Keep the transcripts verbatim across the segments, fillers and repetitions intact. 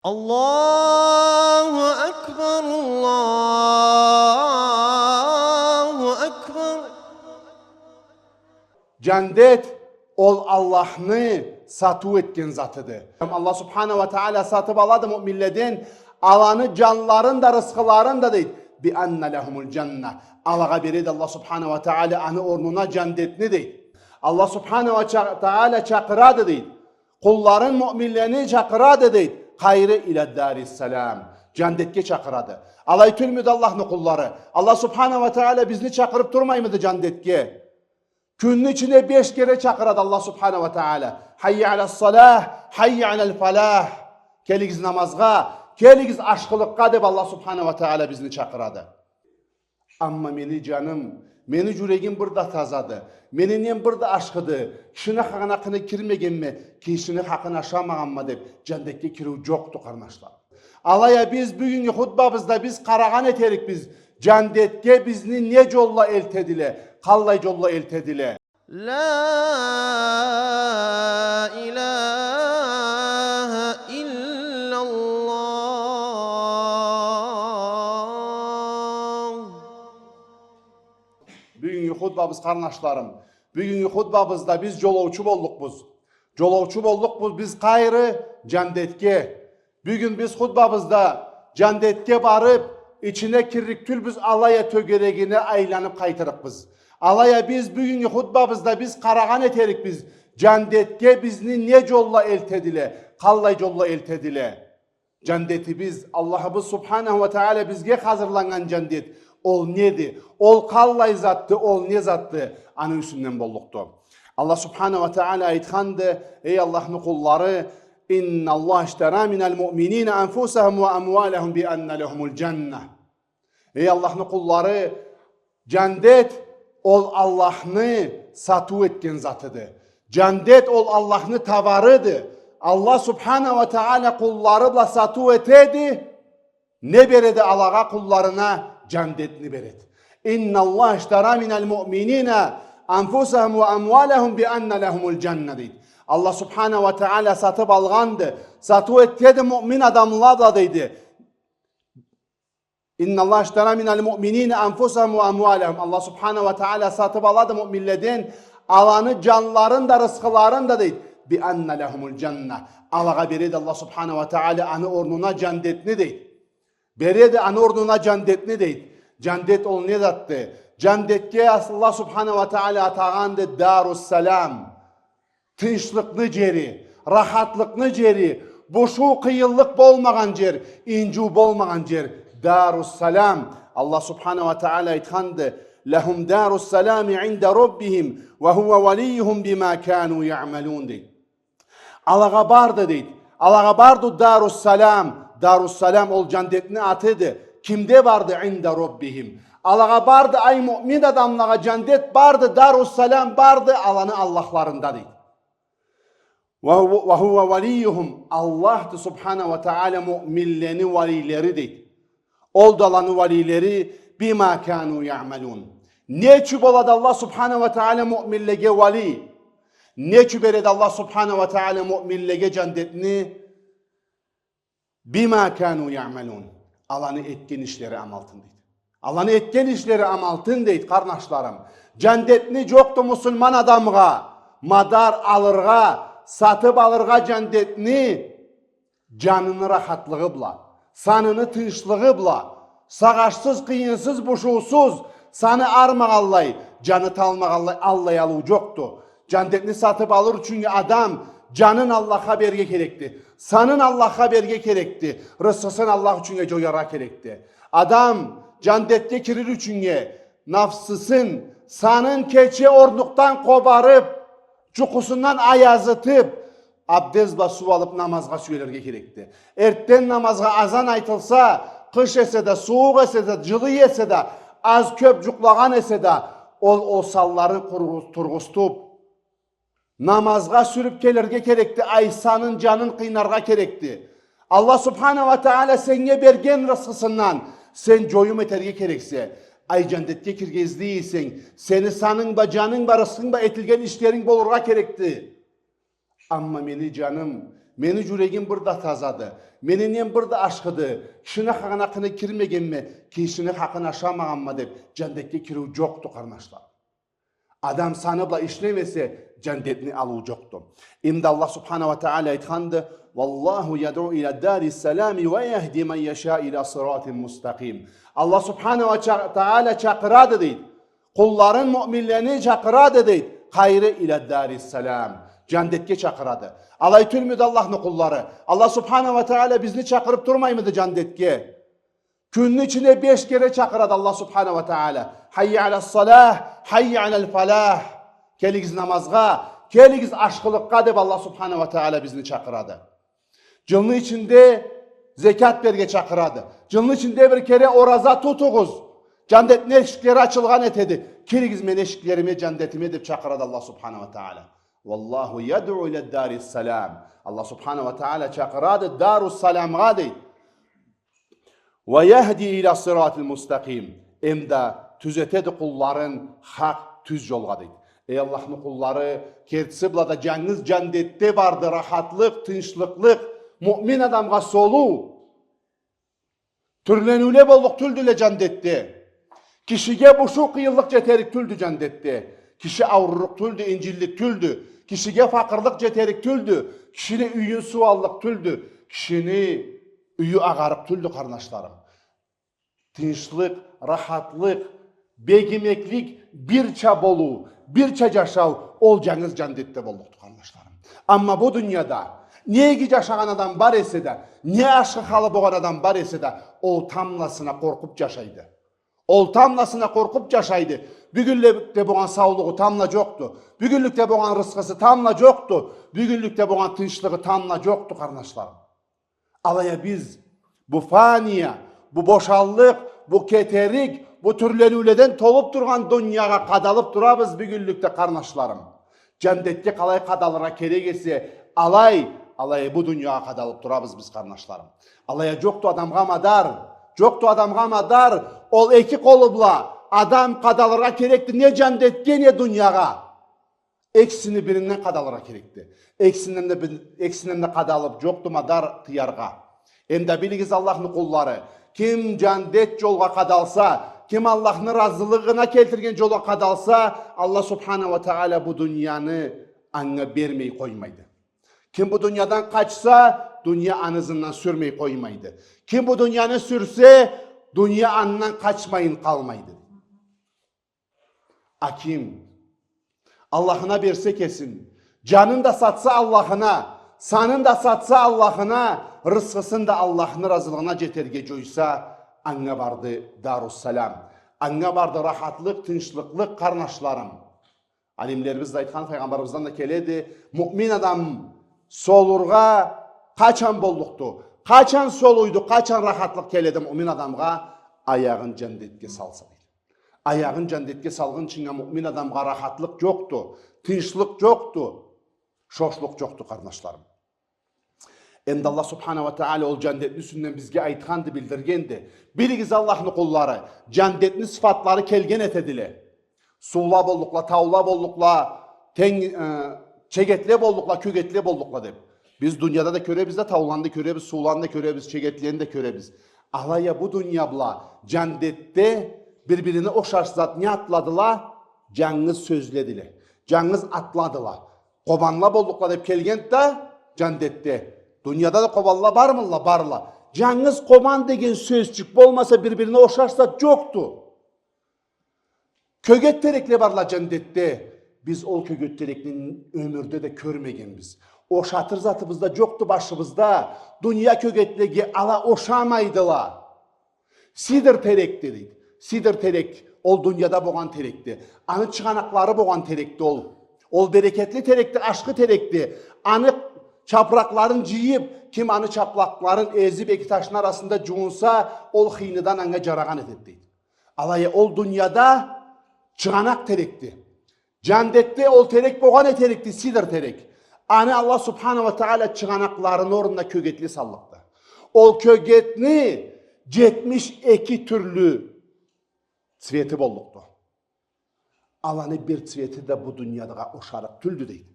الله أكبر، الله أكبر. Джандет ол Аллахны сатыу этген затыды. Аллах субхана уа тагъала сатып алады муъминледен аланы джанларын да, рысхыларын да, дейди. بأن لهم الجنة. Алагъа береди Аллах субхана уа тагъала аны орнуна джандетни, дейди. Аллах субхана уа ча-, тагъала чакъырады, дейди. Къулларын, муъминлени чакъырады, дейди. Къайры, إلى دار السلام. Джандетге чакъырады. Алай тюлмюдю Аллахны къуллары? Аллах субхана уа тагъала бизни чакъырып турмаймыды джандетге? Кюнню ичине беш кере чакъырады Аллах субхана уа тагъала. حي على الصلاة، حي على الفلاح. Келигиз намазгъа, келигиз ашхылыкъгъа деп Аллах субхана уа тагъала бизни чакъырады. Амма мени джаным, мени джюрегим бир да тазады, мени нем бир да ашхыды, кишини хакъына кирмегенме, кишини хакъын ашамагъанма деп, джандетге кириу джокъду, къарнашла. Алай а биз бюгюннгю хутбабызда биз къарагъан этерикбиз, джандетге бизни не джолла элтедиле, къаллай джолла элтедиле. لا إله إلا الله. Бюгюннгю хутбабыз, къарнашларым, бюгюннгю хутбабызда биз джолоучу боллукъбуз. Джолоучу боллукъбуз биз къайры? Джандетге. Бюгюн биз хутбабызда джандетге барып, ичине кирлик тюлбюз, алай а тёгерегине айланып къайтырыкъбыз. Алай а биз бюгюннгю хутбабызда биз къарагъан этерикбиз, джандетге бизни не джолла элтедиле, къаллай джолла элтедиле. Джандетибиз, Аллахыбыз субханаху уа тагъала бизге хазырланнган джандет, ол неди? Ол къаллай затды, ол не затды? Аны юсюнден боллукъду. Аллах субханаху уа тагъала айтханды: эй Аллахны къуллары, إن الله اشترى من المؤمنين أنفسهم وأموالهم بأن لهم الجنة. Эй Аллахны къуллары, джандет ол Аллахны сатыу этген затыды. Джандет ол Аллахны товарыды. Аллах субханаху уа тагъала къуллары бла сатыу этеди. Не береди алагъа, къулларына? Джандетни береди. إن الله اشترى من المؤمنين أنفسهم وأموالهم بأن لهم الجنة, дейди. Аллах субханаху уа тагъала сатып алгъанды, сатыу этеди муъмин адамла бла, дейди. إن الله اشترى من المؤمنين أنفسهم وأموالهم. Аллах субханаху уа тагъала сатып алады муъминледен аланы джанларын да, рысхыларын да, дейди. بأن لهم الجنة. Алагъа береди Аллах субханаху уа тагъала аны орнуна джандетни, дейди. Береди аны орнуна джандетни, дейди. Джандет ол не затды? Джандетге Аллах субханаху уа тагъала атагъанды دار السلام. Тынчлыкъны джери, рахатлыкъны джери, бушуу, къыйынлыкъ болмагъан джер, инджиу болмагъан джер. دار السلام. Аллах субханаху уа тагъала айтханды: لهم دار السلام عند ربهم وهو وليهم بما كانوا يعملون, дейди. Алагъа барды, дейди. Алагъа барды دار السلام. دار السلام ол джандетни атыды. Кимде барды? عند ربهم. Алагъа барды, ай муъмин адамлагъа, джандет барды, دار السلام барды аланы Аллахларында, дейди. وهو, وهو وليهم. Аллахды субханаху уа тагъала муъминлени валийлери, дейди. Олду аланы валийлери بما كانوا يعملون. Не ючюн болады Аллах субханаху уа тагъала муъминлеге валий? Не ючюн береди Аллах субханаху уа тагъала муъминлеге джандетни? بما كانوا يعملون. Аланы этген ишлери амалтын, дейди. Аланы этген ишлери амалтын, дейди, къарнашларым. Джандетни джокъду муслиман адамгъа мадар алыргъа, сатып алыргъа джандетни, джаныны рахатлыгъы бла, саныны тынчлыгъы бла, сагъышсыз, къыйынсыз, бушуусуз, саны арымагъанлай, джаны талмагъанлай, аллай алыу джокъду. Джандетни сатып алыр ючюннге адам джанын Аллахха берирге керекди. Санын Аллахха берирге керекди. Рысхысын Аллах ючюннге джояргъа керекди. Адам джандетге кирир ючюннге нафсысын, санын кече орнукъдан къобарып, джукъусундан аязытып, абдез бла суу алып намазгъа сюелирге керекди. Эртден намазгъа азан айтылса, къыш эсе да, сууукъ эсе да, джылы эсе да, аз-кёп джукълагъан эсе да, ол, ол санларын къургъу-, тургъузтуп, намазгъа сюрюп келирге керекди, ай санын, джанын къыйнаргъа керекди. Аллах субханаху уа тагъала сеннге берген рысхысындан сен джоюм этерге керексе, ай джандетге кирирге излей эсенг, сени санынг бла, джанынг бла, рысхынг бла этилген ишлеринг болургъа керекди. Амма мени джаным, Мени джюрегим бир да тазады. Мени нем бир да ашхыды. Кишини хакъына къыны кирмегенме, кишини хакъын ашамагъанма деб, джандетге кириу джокъду, къарнашларым. Адам саны бла ишлемесе, джандетни алыу джокъду. Эм да Аллах субханаху ва тагъала айтханды: «Валлаху ядъу иля дари салами ва яхди ман яша иля сыратин мустакъим». Аллах субханаху ва ча-, тагъала чакъырады, дейди. Къулларын, муъминлени чакъырады, дейди. Къайры? Иля дари салам. Джандетге чакъырады. Алай тюлмюдю Аллахны къуллары? Аллах субханаху ва тагъала бизни чакъырыб турмаймыды джандетге? Кюнню ичинде беш кере чакъырады Аллах субханаху ва тагъала. Хайя аля салах, хайя аля фалах. Келигиз намазгъа, келигиз ашхылыкъгъа деб Аллах субханаху ва тагъала бизни чакъырады. Джылны ичинде зекят берирге чакъырады. Джылны ичинде бир кере ораза тутугъуз. Джандетни эшиклери ачылгъан этеди. Киригиз мени эшиклериме, джандетиме деб чакъырады Аллах субханаху ва тагъала. Валлаху ядъу иля дари салам. Аллах субханаху ва тагъала чакъырады дару саламгъа, дейди. «Ва яхди иля сыратил мустакъим». Эм да тюзетеди къулларын хакъ, тюз джолгъа, дейди. Эй Аллахны къуллары, кертиси бла да джангыз джандетде барды рахатлыкъ, тынчлыкълыкъ, муъмин адамгъа солуу. Тюрлениуле боллукъ тюлдюле джандетде. Кишиге бушуу, къыйынлыкъ джетерик тюлдю джандетде. Киши аурурукъ тюлдю, инджиллик тюлдю. Кишиге факъырлыкъ джетерик тюлдю. Кишини юйюн суу аллыкъ тюлдю. Кишини юйю агъарыкъ тюлдю, къарнашларым. Тынчлыкъ, рахатлыкъ, бегимеклик, бирча болуу, бирча джашау, ол джангыз джандетде боллукъду, къарнашларым. Амма бу дунияда не иги джашагъан адам бар эсе да, не ашхы халы болгъан адам бар эсе да, ол тамбласына къоркъуб джашайды. Ол тамбласына къоркъуб джашайды. Бюгюнлюкде болгъан саулугъу тамбла джокъду. Бюгюнлюкде болгъан рысхысы тамбла джокъду. Бюгюнлюкде болгъан тынчлыгъы тамбла джокъду, къарнашларым. Алай а биз бу фания, бу бошаллыкъ, бу кетерик, бу тюрлениуледен толуб тургъан дуниягъа къадалыб турабыз бюгюнлюкде, къарнашларым. Джандетге къалай къадалыргъа керек эсе, алай, алай бу дуниягъа къадалыб турабыз биз, къарнашларым. Алай а джокъду адамгъа мадар, джокъду адамгъа мадар, ол эки къолу бла адам къадалыргъа керекди не джандетге, не дуниягъа. Экисини биринден къадалыргъа керекди. Экисинден да бир-, экисинден да къадалыб джокъду мадар тыяргъа. Эм да билигиз, Аллахны къуллары, ким джандет джолгъа къадалса, ким Аллахны разылыгъына келтирген джолгъа къадалса, Аллах субханаху ва тагъала бу дунияны анга бермей къоймайды. Ким бу дуниядан къачса, дуния аны ызындан сюрмей къоймайды. Ким бу дунияны сюрсе, дуния андан къачмайын къалмайды. А ким Аллахына берсе кесин, джанын да сатса Аллахына, санын да сатса Аллахына, рысхысын да Аллахны разылыгъына джетерге джойса, анга барды даруссалам. Анга барды рахатлыкъ, тынчлыкълыкъ, къарнашларым. Алимлерибиз да айтхан, Файгъамбарыбыздан да келеди, муъмин адам солургъа къачан боллукъду, къачан солуйду, къачан рахатлыкъ келеди муъмин адамгъа, аягъын джандетге салса, дейди. Аягъын джандетге салгъынчынга муъмин адамгъа рахатлыкъ джокъду, тынчлыкъ джокъду, шошлукъ джокъду, къарнашларым. Эм да Аллах субханаху ва тагъала ол джандетни юсюнден бизге айтханды, билдиргенди. Билигиз, Аллахны къуллары, джандетни сыфатлары келген этедиле. Суула боллукъла, таула боллукъла, тенг-, э, чегетле боллукъла, кёгетле боллукъла деб. Биз дунияда да кёребиз да, тауланы да кёребиз, сууланы да кёребиз, чегетлени да кёребиз. Алай а бу дуния бла джандетде бир-бирине ошаш зат не атладыла? Джангыз сёзледиле. Джангыз атладыла. Къобанла боллукъла деб келгенди да джандетде. Дунияда да къобанла бармыла? Барла. Джангыз къобан деген сёзчюк болмаса, бир-бирине ошаш зат джокъду. Кёгет терекле барла джандетде. Биз ол кёгет терекни ёмюрде да кёрмегенбиз. Ошатыр затыбыз да джокъду башыбызда. Дуния кёгетлеге ала ошамайдыла. Сидр терекди, дейди. Сидр терек, ол дунияда болгъан терекди. Аны чыгъанакълары болгъан терекди ол. Ол берекетли терекди, ашхы терекди. Аны чапракъларын джыйыб, ким аны чапракъларын эзиб, эки ташны арасында джуунса, ол хыйныдан анга джарагъан этеди, дейди. Алай а ол дунияда чыгъанакъ терекди. Джандетде ол терек болгъан этерикди, сидр терек. Аны Аллах субханаху ва тагъала чыгъанакъларыны орнуна кёгетли саллыкъды. Ол кёгетни джетмиш эки тюрлю цвети боллукъду. Аланы бир цвети да бу дунияда ошарыкъ тюлдю, дейди.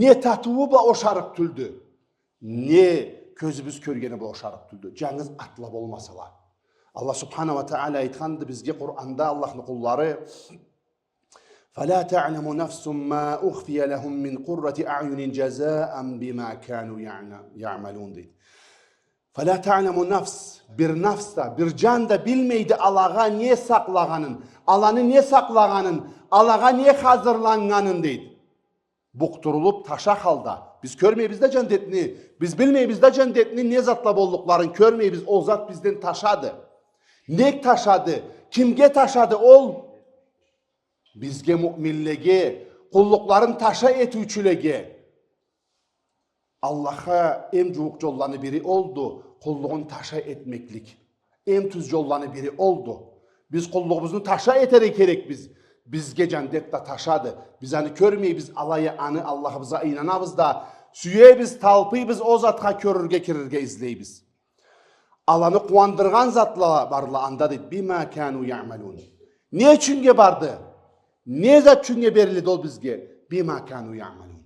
Не татыуу бла ошарыкъ тюлдю, не кёзюбюз кёргени бла ошарыкъ тюлдю. Джангыз атла болмасала. Аллах субхана ва тагъала айтханды бизге Къуранда, Аллахны къуллары: «فلا تعلم نفس ما أخفي لهم من قرة أعين جزاء بما كانوا يعن-، يعملون», дейди. «فلا تعلم نفس», бир нафс да, бир джан да билмейди алагъа не сакълагъанын, аланы не сакълагъанын, алагъа не хазырланнганын, дейди. Букъдурулуп, таша халда. Биз кёрмейбиз да джандетни, биз билмейбиз да джандетни не затла боллукъларын кёрмейбиз, ол зат бизден ташады. Нек ташады? Кимге ташады ол? Бизге, муъминлеге, къуллукъларын таша этиучюлеге. Аллахха эм джууукъ джолланы бири олду, къуллугъун таша этмеклик. Эм тюз джолланы бири олду. Биз къуллугъубузну таша этерге керекбиз. Бизге джандет да ташады. Биз аны кёрмейбиз, алай а аны Аллахыбызгъа ийнанабыз да, сюебиз, талпыйбыз, ол затха кёрюрге, кирирге излейбиз. Аланы къууандыргъан затла барла анда, дейди. «بما كانوا يعملون». Не ючюннге барды? Не зат ючюннге бериледи ол бизге? «بما كانوا يعملون».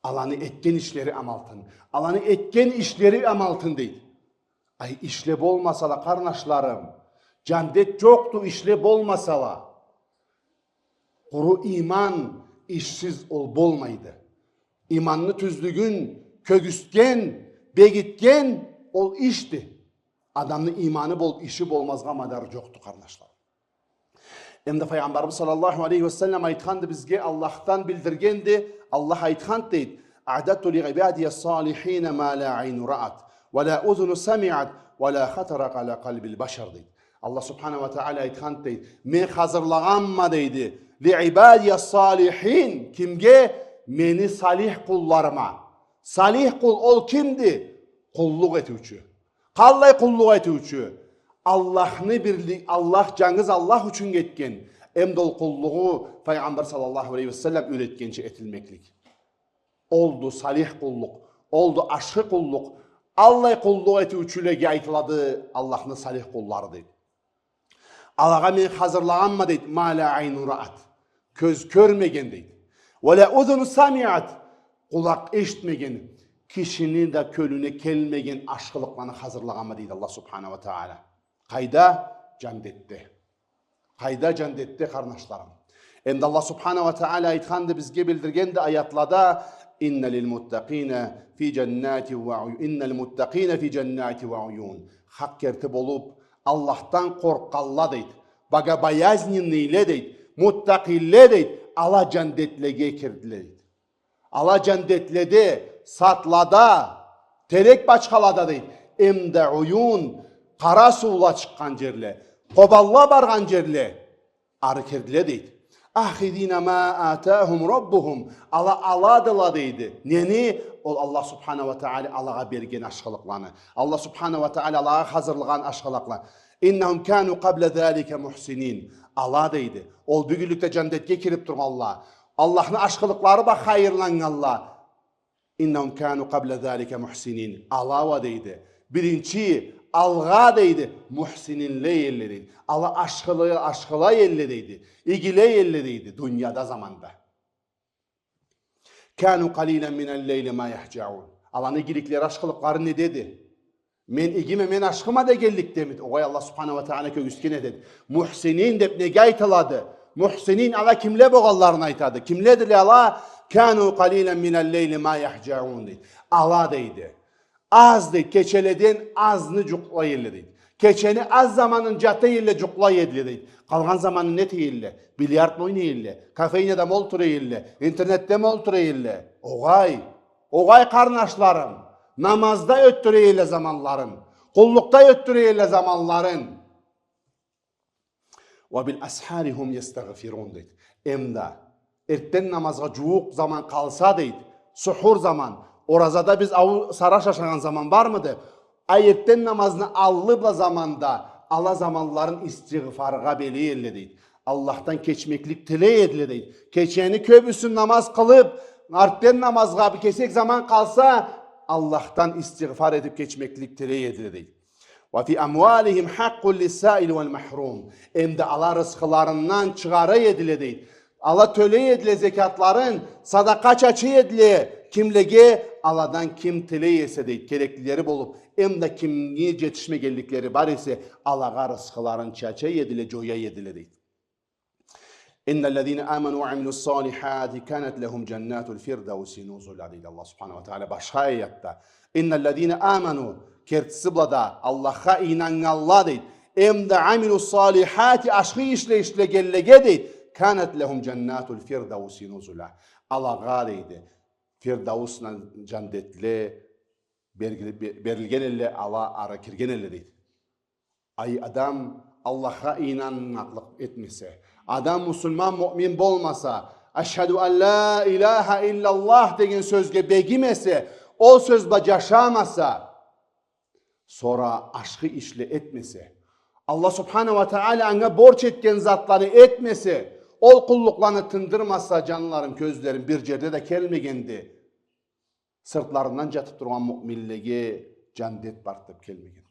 Аланы этген ишлери амалтын. Аланы этген ишлери амалтын, дейди. Ай, ишле болмасала, къарнашларым, джандет джокъду, ишле болмасала. Къуру иман ишсиз ол болмайды. Иманны тюзлюгюн кёргюзтген, бегитген ол ишди. Адамны иманы болуп, иши болмазгъа мадары джокъду, къарнашлар. Эм да Файгъамбарыбыз саллаллаху алейхи ва саллам айтханды бизге, Аллахдан билдиргенди, Аллах айтханды, дейди: «أعددت لعبادي الصالحين ما لا عين رأت ولا أذن سمعت ولا خطر على قلب بشر», дейди. Аллах субхана ва тагъала айтханды, дейди: «Мен хазырлагъанма, дейди, لعبادي الصالحين, кимге? Мени салих къулларыма». Салих къул ол кимди? Къуллукъ этиучю. Къаллай къуллукъ этиучю? Аллахны бирли-, Аллах, джангыз Аллах ючюн этген, эм да ол къуллугъу Файгъамбар саллаллаху алейхи ва саллам юретгенча этилмеклик. Олду салих къуллукъ, олду ашхы къуллукъ. Аллай къуллукъ этиучюлеге айтылады Аллахны салих къуллары, дейди. Алагъа мен хазырлагъанма, дейди, «ما لا عين رأت», кёз кёрмеген, дейди. «ولا أذن سمعت», къулакъ эшитмеген, кишини да кёлюне келмеген ашхылыкъланы хазырлагъанма, дейди Аллах субхана ва тагъала. Къайда? Джандетде. Къайда? Джандетде, къарнашларым. Эм да Аллах субхана ва тагъала айтханды, бизге билдиргенди аятлада: «إن للمتقين في جنات وعيون، إن للمتقين في جنات وعيون». Хакъ керти болуп, Аллахдан къоркъгъанла, дейди, богобоязненныйле, дейди, муттакъилле, дейди, ала джандетлеге кирдиле, дейди. Ала джандетледе, садлада, терек бачхалада, дейди, эм да уюн, къара суула чыкъгъан джерле, къобанла баргъан джерле, ары кирдиле, дейди. «آخذين ما آتاهم ربهم». Ала аладыла, дейди. Нени? Ол Аллах субхана ва тагъала алагъа берген ашхылыкъланы. Аллах субхана ва тагъала алагъа хазырлагъан ашхылыкъланы. «إنهم كانوا قبل ذلك محسنين». Ала, дейди, ол бюгюнлюкде джандетге кирип тургъанла, Аллахны ашхылыкълары бла хайырланнганла. «إنهم كانوا قبل ذلك محسنين». Ала уа, дейди, биринчи алгъа, дейди, мухсининле элле, дейди. Ала ашхылы-, ашхыла элле, дейди. Игиле элле, дейди, дунияда заманда. «كانوا قليلا من الليل ما يهجعون». Аланы игиликлери, ашхылыкълары недеди? Мен игиме, мен ашхыма дегенликдемиди? Огъай, Аллах субхана ва тагъала кёргюзтген этеди. Мухсинин деп неге айтылады? Мухсинин ала кимле болгъанларын айтады. Кимледиле ала? «كانوا قليلا من الليل ما يهجعون», дейди. Ала, дейди, аз, дейди, кечеледен азны джукълай элле, дейди. Кечени аз заманын джата элле, джукълай элле, дейди. Къалгъан заманын не этей элле? Бильярдмы ойнай элле? Кофейняда мы олтура элле? Интернетде ми олтура элле? Огъай. Огъай, къарнашларым, намазда ётдюре элле заманларын, къуллукъда ётдюре элле заманларын. «وبالأسحار هم يستغفرون», дейди. Эм да эртден намазгъа джууукъ заман къалса, дейди, сухур заман, оразада биз ауу-, сараш ашагъан заман бармыды? Ай, эртден намазны аллы бла заманда, ала заманларын истигъфаргъа белей элле, дейди. Аллахдан кечмеклик тилей эдиле, дейди. Кечени кёбюсюн намаз къылып, эртден намазгъа бир кесек заман къалса, Аллахдан истигъфар этип кечмеклик тилей эдиле, дейди. «وفي أموالهم حق للسائل والمحروم». Эм да ала рысхыларындан чыгъара эдиле, дейди. Ала тёлей эдиле зекятларын, садакъа чача эдиле. Кимлеге? Аладан ким тилей эсе, дейди, кереклилери болуп, эмда кимге джетишмегенликлери бар эсе, алагъа рысхыларын чача эдиле, джоя эдиле, дейди. «إن الذين آمنوا وعملوا الصالحات كانت لهم جنات الفردوس نزلا», дейди Аллах Субханаху ва Тагъала башха аятда. «إن الذين آمنوا», кертиси бла да, Аллахха ийнаннганла, дейди. Эмда «وعملوا الصالحات», ашхы ишле ишлегенлеге, дейди, «كانت لهم جنات الفردوس نزلا». Алагъа, дейди, Фирдаусдан джандетле бергили-, бе-, берилген эдиле, ала ары кирген эдиле, дейди. Ай, адам Аллахха ийнанмакълыкъ этмесе, адам муслиман, муъмин болмаса, «أشهد أن لا إله إلا الله» деген сёзге бегимесе, ол сёз бла джашамаса, сора ашхы ишле этмесе, Аллах Субханаху ва Тагъала анга борч этген затланы этмесе, ол къуллукъланы тындырмаса, джанларым, кёзлерим, бир джерде да келмегенди сыртларындан джатып тургъан муъминлеге джандет барды деп келмегенди.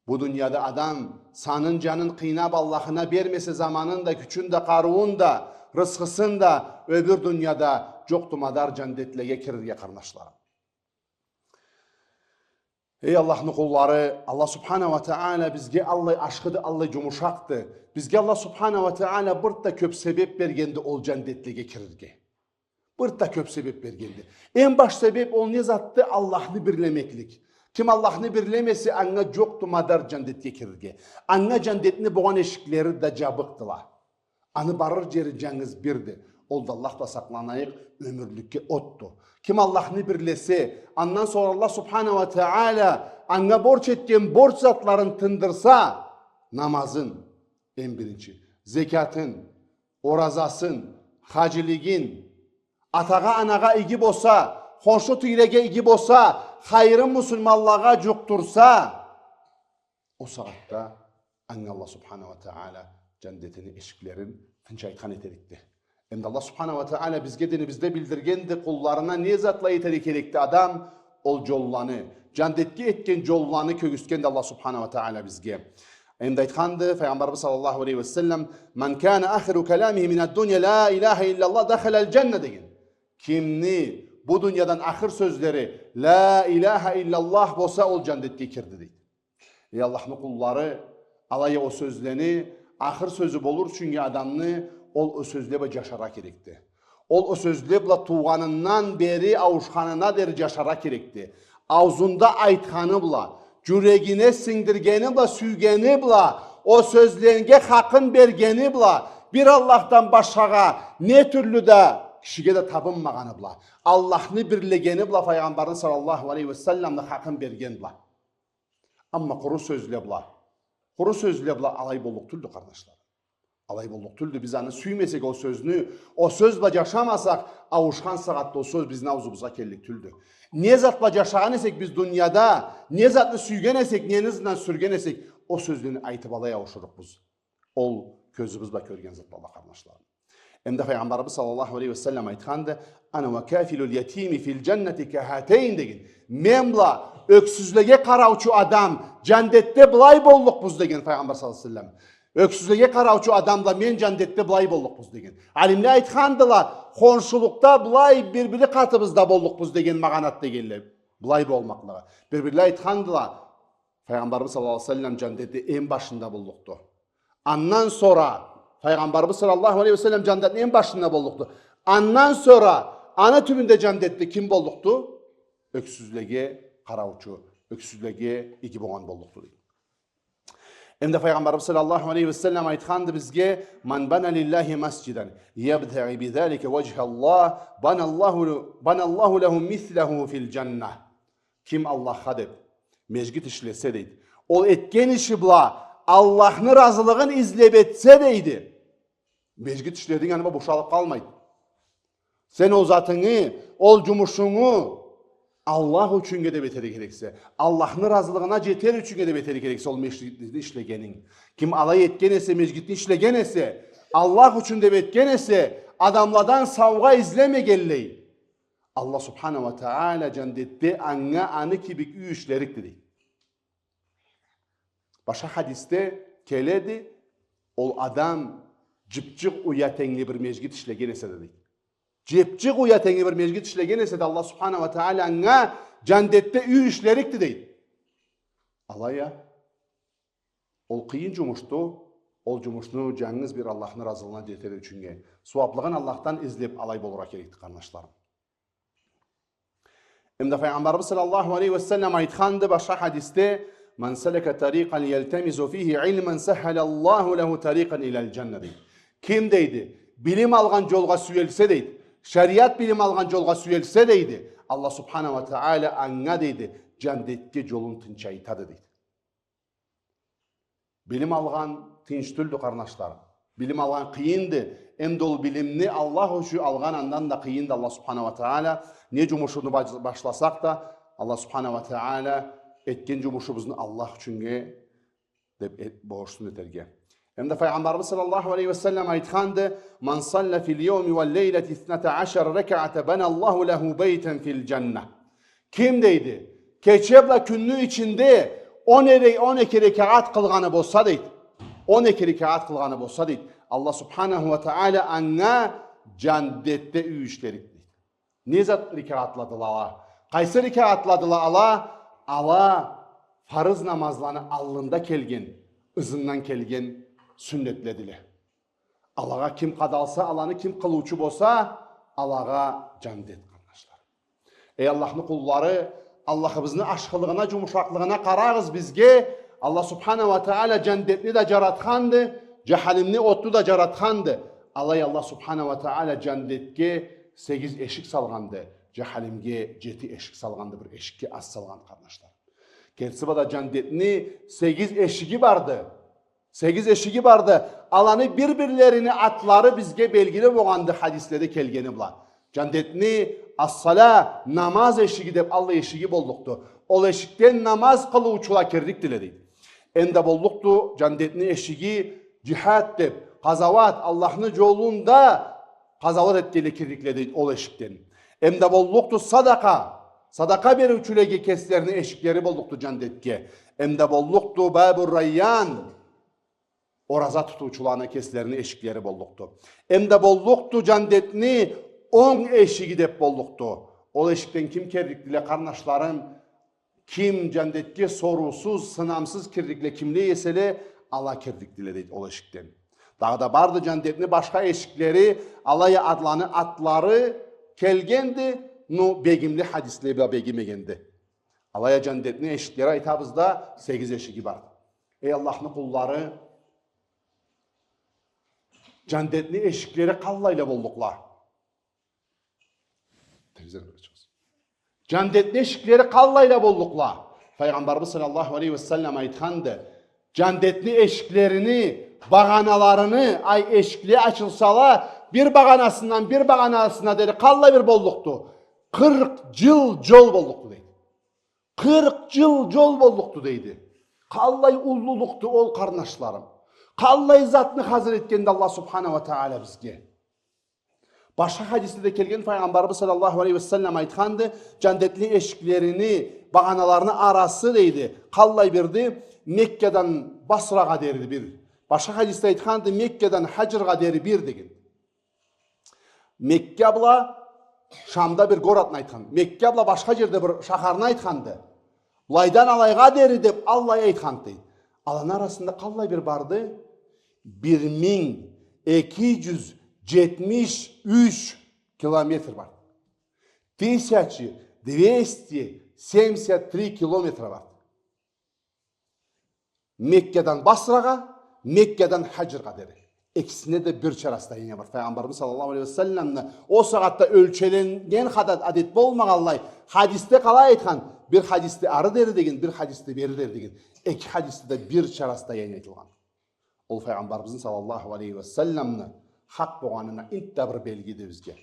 Бу дунияда адам санын, джанын къыйнап, Аллахына бермесе заманын да, кючюн да, къарыуун да, рысхысын да, ёбюр дунияда джокъду мадар джандетлеге кирирге, къарнашларым. Эй Аллахны къуллары, Аллах Субханаху ва Тагъала бизге аллай ашхыды, аллай джумушакъды. Бизге Аллах Субханаху ва Тагъала бир да кёп себеп бергенди ол джандетлеге кирирге. Бир да кёп себеп бергенди. Эм баш себеп ол не затды? Аллахны бирлемеклик. Ким Аллахны бирлемесе, анга джокъду мадар джандетге кирирге. Анга джандетни болгъан эшиклери да джабыкъдыла. Аны барыр джери джангыз бирди. Ол да Аллах бла сакъланайыкъ, ёмюрлюкге отду. Ким Аллахны бирлесе, андан сора Аллах Субханаху ва Тагъала анга борч этген борч затларын тындырса, намазын, эм биринчи, зекятын, оразасын, хаджилигин, атагъа, анагъа иги болса, хоншу тийреге иги болса, хайырын муслиманлагъа джукъдурса, ол сагъатда анга Аллах Субханаху ва Тагъала джандетини эшиклерин тынч ачхан этерикди. Эм да Аллах Субханаху ва Тагъала бизге динибизде билдиргенди, къулларына не затла этерге керекди адам, ол джолланы, джандетге этген джолланы кёргюзтгенди Аллах Субханаху ва Тагъала бизге. Эм да айтханды Файгъамбарыбыз саллаллаху алейхи ва саллам: «من كان آخر كلامه من الدنيا لا إله إلا الله دخل الجنة» деген. Кимни бу дуниядан ахыр сёзлери «Ла иляха илляллах» болса, ол джандетге кирди, дейди. Эй Аллахны къуллары, алай а ол сёзлени ахыр сёзю болур ючюннге адамны ол, ол сёзле бла джашаргъа керекди. Ол, ол сёзле бла туугъанындан бери ауушханына дери джашаргъа керекди. Аузунда айтханы бла, джюрегине сингдиргени бла, сюйгени бла, ол сёзлеге хакъын бергени бла, бир Аллахдан башхагъа не тюрлю да кишиге да табынмагъаны бла, Аллахны бирлегени бла, Файгъамбарны саллаллаху алейхи ва салламны хакъын берген бла. Амма къуру сёзле бла, къуру сёзле бла алай боллукъ тюлдю, къарнашларым. Алай боллукъ тюлдю. Биз аны сюймесек, ол сёзню, ол сёз бла джашамасакъ, ауушхан сагъатда ол сёз бизни аузубузгъа келлик тюлдю. Не зат бла джашагъан эсек биз дунияда, не затны сюйген эсек, нени ызындан сюрген эсек, ол сёзлени айтып алай ауушурукъбуз. Ол кёзюбюз бла кёрген зат бла, къарнашларым. Эм да Файгъамбарыбыз саллаллаху алейхи ва саллам айтханды: «أنا وكافل اليتيم في الجنة كهاتين» деген. Мен бла ёксюзлеге къараучу адам джандетде былай боллукъбуз деген Файгъамбар саллаллаху алейхи ва саллам. Ёксюзлеге къараучу адам бла мен джандетде былай боллукъбуз деген. Алимле айтхандыла, хоншулукъда былай бир-бири къатыбызда боллукъбуз деген магъанат дегенле. Былай болмакълыгъы. Бир-бирле айтхандыла, Файгъамбарыбыз саллаллаху алейхи ва саллам джандетни эм башында боллукъду. Андан сора, Файгъамбарыбыз саллаллаху алейхи ва саллам джандетни эм башында боллукъду. Андан сора аны тюбюнде джандетде ким боллукъду? Ёксюзлеге къараучу, ёксюзлеге иги болгъан боллукъду, дейди. Эм да Файгъамбарыбыз саллаллаху алейхи ва саллам айтханды бизге: «من بنى لله مسجدا يبتغي بذلك وجه الله بنى الله، بنى الله له مثله في الجنة». Ким Аллахха деп межгит ишлесе, дейди, ол этген иши бла Аллахны разылыгъын излеп этсе, дейди, межгит ишлединг, аны бла бошалып къалмайды. Сен ол затынгы, ол джумушунгу Аллах ючюннге деп этерге керексе, Аллахны разылыгъына джетер ючюннге деп этерге керексе, ол межгитни ишлегенинг. Ким алай этген эсе, межгитни ишлеген эсе, Аллах ючюн деп этген эсе, адамладан саугъа излемегенлей, Аллах субханаху ва тагъала джандетде анга аны кибик юй ишлерикди, дейди. Башха хадисде келеди, ол адам Джыпчыкъ уя тенгли бир межгит ишлеген эсе да, дейди. Джыпчыкъ уя тенгли бир межгит ишлеген эсе да, Аллах субханаху уа тагъала анга джандетде юй ишлерикди, дейди. Алай а, ол къыйын джумушду, ол джумушну джангыз бир Аллахны разылыгъына джетер ючюннге, сууаблыгъын Аллахдан излеб алай болургъа керекди, къарнашларым. Эмда Файгъамбарыбыз саллаллаху алейхи ва саллам айтханды башха хадисде: «Ман салака тарикъан ялтамису фихи илман саххалаллаху лаху тарикъан илал джанна», дейди. Ким, дейди, билим алгъан джолгъа сюелсе, дейди, шариат билим алгъан джолгъа сюелсе, дейди, Аллах субханаху уа тагъала анга, дейди, джандетге джолун тынчайтады, дейди. Билим алгъан тынч тюлдю, къарнашларым. Билим алгъан къыйынды. Эмда ол билимни Аллах ючюн алгъан андан да къыйынды. Аллах субханаху уа тагъала не джумушну баш-, башласакъ да, Аллах субханаху уа тагъала этген джумушубузну Аллах ючюннге деб эт-, борчсун этерге. Эмда Файгъамбарыбыз саллаллаху алейхи ва саллам айтханды: «Ман салла фил яуми вал лейлати исната ашара ракаата бана Аллаху лаху байтан фил джанна». Ким, дейди, кече бла кюнню ичинде он эре-, он эки рекагъат къылгъаны болса, дейди, он эки рекагъат къылгъаны болса, дейди, Аллах субханаху уа тагъала анга джандетде юй ишлерик, дейди. Не зат рекагъатладыла ала? Къайсы рекагъатладыла ала? Ала фарыз намазланы аллында келген, ызындан келген сюннетледиле. Алагъа ким къадалса, аланы ким къылыучу болса, алагъа джандет, къарнашлар. Эй Аллахны къуллары, Аллахыбызны ашхылыгъына, джумушакълыгъына къарагъыз бизге. Аллах субханаху уа тагъала джандетни да джаратханды, джаханимни отну да джаратханды. Алай Аллах субханаху уа тагъала джандетге сегиз эшик салгъанды, джаханимге джети эшик салгъанды, бир эшикге аз салгъанды, къарнашлар. Кертиси бла да джандетни сегиз эшиги барды. Сегиз эшиги барды. Аланы бир-бирлерини атлары бизге белгили болгъанды хадиследе келгени бла. Джандетни ас-сала, намаз эшиги деб аллай эшиги боллукъду. Ол эшикден намаз къылыучула киррикле, дейди. Эмда боллукъду джандетни эшиги джихад деб, къазауат, Аллахны джолунда къазауат этгенле киррикле, дейди, ол эшикден. Эмда боллукъду садакъа, садакъа бериучюлеге кеслерини эшиклери боллукъду джандетге. Эмда боллукъду Бабу Райян, ораза тутуучуланы кеслерини эшиклери боллукъду. Эмда боллукъду джандетни онг эшиги деб боллукъду. Ол эшикден ким киррикле, къарнашларым? Ким джандетге соруусуз, сынамсыз киррикле кимле эселе, ала киррикле, дейди, ол эшикден. Дагъыда барды джандетни башха эшиклери, алай а аланы атлары келгенди, но бегимли хадисле бла бегимегенди. Алай а джандетни эшиклери, айтабыз да, сегиз эшиги барды. Эй Аллахны къуллары, джандетни эшиклери къаллайла боллукъла? Джандетни эшиклери къаллайла боллукъла? Файгъамбарыбыз саллаллаху алейхи ва саллам айтханды: джандетни эшиклерини багъаналарыны, ай, эшикле ачылсала, бир багъанасындан бир багъанасына дери къаллай бир боллукъду? Къыркъ джыл джол боллукъду, дейди. Къыркъ джыл джол боллукъду, дейди. Къаллай уллулукъду ол, къарнашларым. Къаллай затны хазыр этгенди Аллах субханаху ва тагъала бизге. Башха хадисде да келген, Файгъамбарыбыз саллаллаху алейхи ва саллам айтханды: джандетни эшиклерини, багъаналарыны арасы, дейди, къаллай бирди, Меккадан Басрагъа дери бир. Башха хадисде айтханды, Меккадан Хаджргъа дери бир деген. Мекка бла Шамда бир городну айтхан. Мекка бла башха джерде бир шахарны айтханды. Былайдан алайгъа дери деб аллай айтханды. Аланы арасында къаллай бир барды? Бир минг эки джюз джетмиш юч километр бар. Тысяча двести семьдесят три километра бар. Меккадан Басрагъа, Меккадан Хаджргъа дери. Экисине да бирча расстояние бар. Файгъамбарыбыз саллаллаху алейхи ва салламны ол сагъатда ёлчеленнген хада адет болмагъанлай, хадисде къалай айтхан? Бир хадисде ары дери деген, бир хадисде бери дери деген. Эки хадисде да бирча расстояние айтылгъан. Ол Файгъамбарыбызны саллаллаху алейхи ва салламны хакъ болгъанына интда бир белгиди бизге.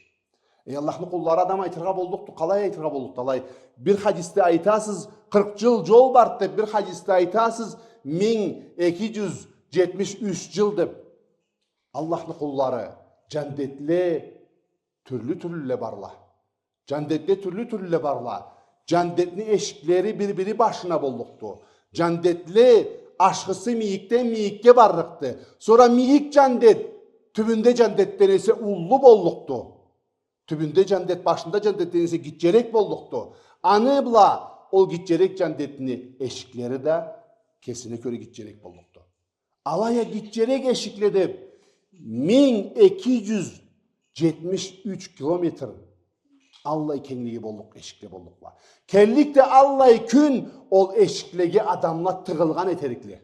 Эй Аллахны къуллары, адам айтыргъа боллукъду, къалай айтыргъа боллукъду алай? Бир хадисде айтасыз, къыркъ джыл джол барды деб, бир хадисде айтасыз, минг эки джюз джетмиш юч джыл деб. Аллахны къуллары, джандетле тюрлю-тюрлюле барла. Джандетле тюрлю-тюрлюле барла. Джандетни эшиклери бир-бири башына боллукъду. Джандетле ашхысы мийикден мийикге барлыкъды. Сора мийик джандет Тюбюнде джандетден эсе уллу боллукъду. Тюбюнде джандет, башында джандетден эсе гитчерек боллукъду. Аны бла ол гитчерек джандетни эшиклери да кесине кёре гитчерек боллукъду. Алай а гитчерек эшикле деб, минг эки джюз джетмиш юч километр аллай кенглиги боллукъ эшикле боллукъла. Келлик да аллай кюн ол эшиклеге адамла тыгъылгъан этерикле.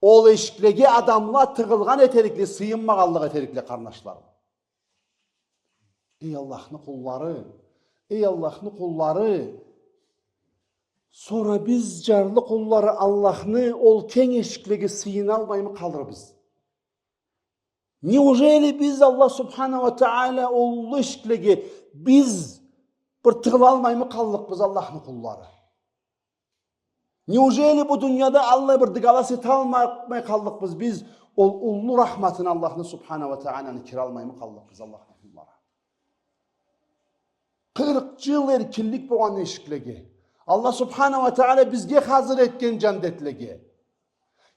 Ол эшиклеге адамла тыгъылгъан этерикле, сыйынмагъанлыкъ этерикле, къарнашларым. Эй Аллахны къуллары, эй Аллахны къуллары, сора биз, джарлы къуллары Аллахны, ол кенг эшиклеге сыйыналмаймы къалырбыз? Неужели биз Аллах Субхана уа Тагъала ол уллу эшиклеге биз бир тыгъылалмаймы къаллыкъбыз, Аллахны къуллары? Неужели бу дунияда аллай бир дыгалас эталмай къаллыкъбыз биз, ол уллу рахматын Аллахны Субхана уа Тагъаланы киралмаймы къаллыкъбыз, Аллахны къуллары? Къыркъ джыл эркинлик болгъан эшиклеге, Аллах Субхана уа Тагъала бизге хазыр этген джандетлеге,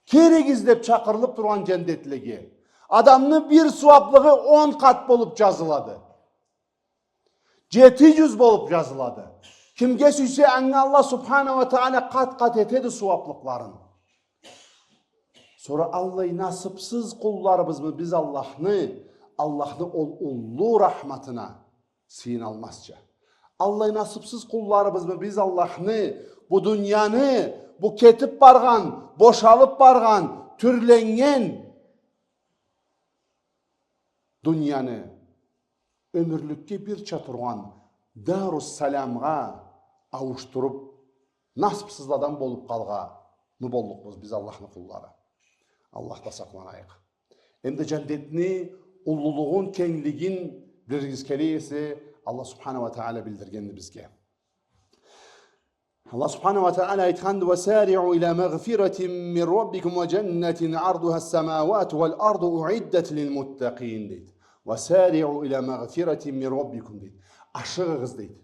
киригиз деб чакъырылыб тургъан джандетлеге, адамны бир сууаблыгъы он къат болуб джазылады. Джети джюз болуб джазылады. Кимге сюйсе, анга Аллах Субхана уа Тагъала къат-къат этеди сууаблыкъларын. Сора аллай насыбсыз къулларыбызмы биз Аллахны, Аллахны ол уллу рахматына сыйыналмазча? Аллай насыбсыз къулларыбызмы биз Аллахны, бу дунияны, бу кетиб баргъан, бошалыб баргъан, тюрленнген дунияны ёмюрлюкге бирча тургъан Дарус-Саламгъа ауушдуруб, насыбсызладан болуб къалгъанмы боллукъбуз биз, Аллахны къуллары? Аллахдан сакъланайыкъ. Эм да джандетни уллулугъун, кенглигин билиригиз келе эсе, Аллах Субхана уа Тагъала билдиргенди бизге. Аллах Субхана уа Тагъала айтханды: «وسارعوا إلى مغفرة من ربكم وجنة عرضها السماوات والأرض أعدت للمتقين», — дейди. «وسارعوا إلى مغفرة من ربكم», — дейди. Ашыгъыгъыз, дейди.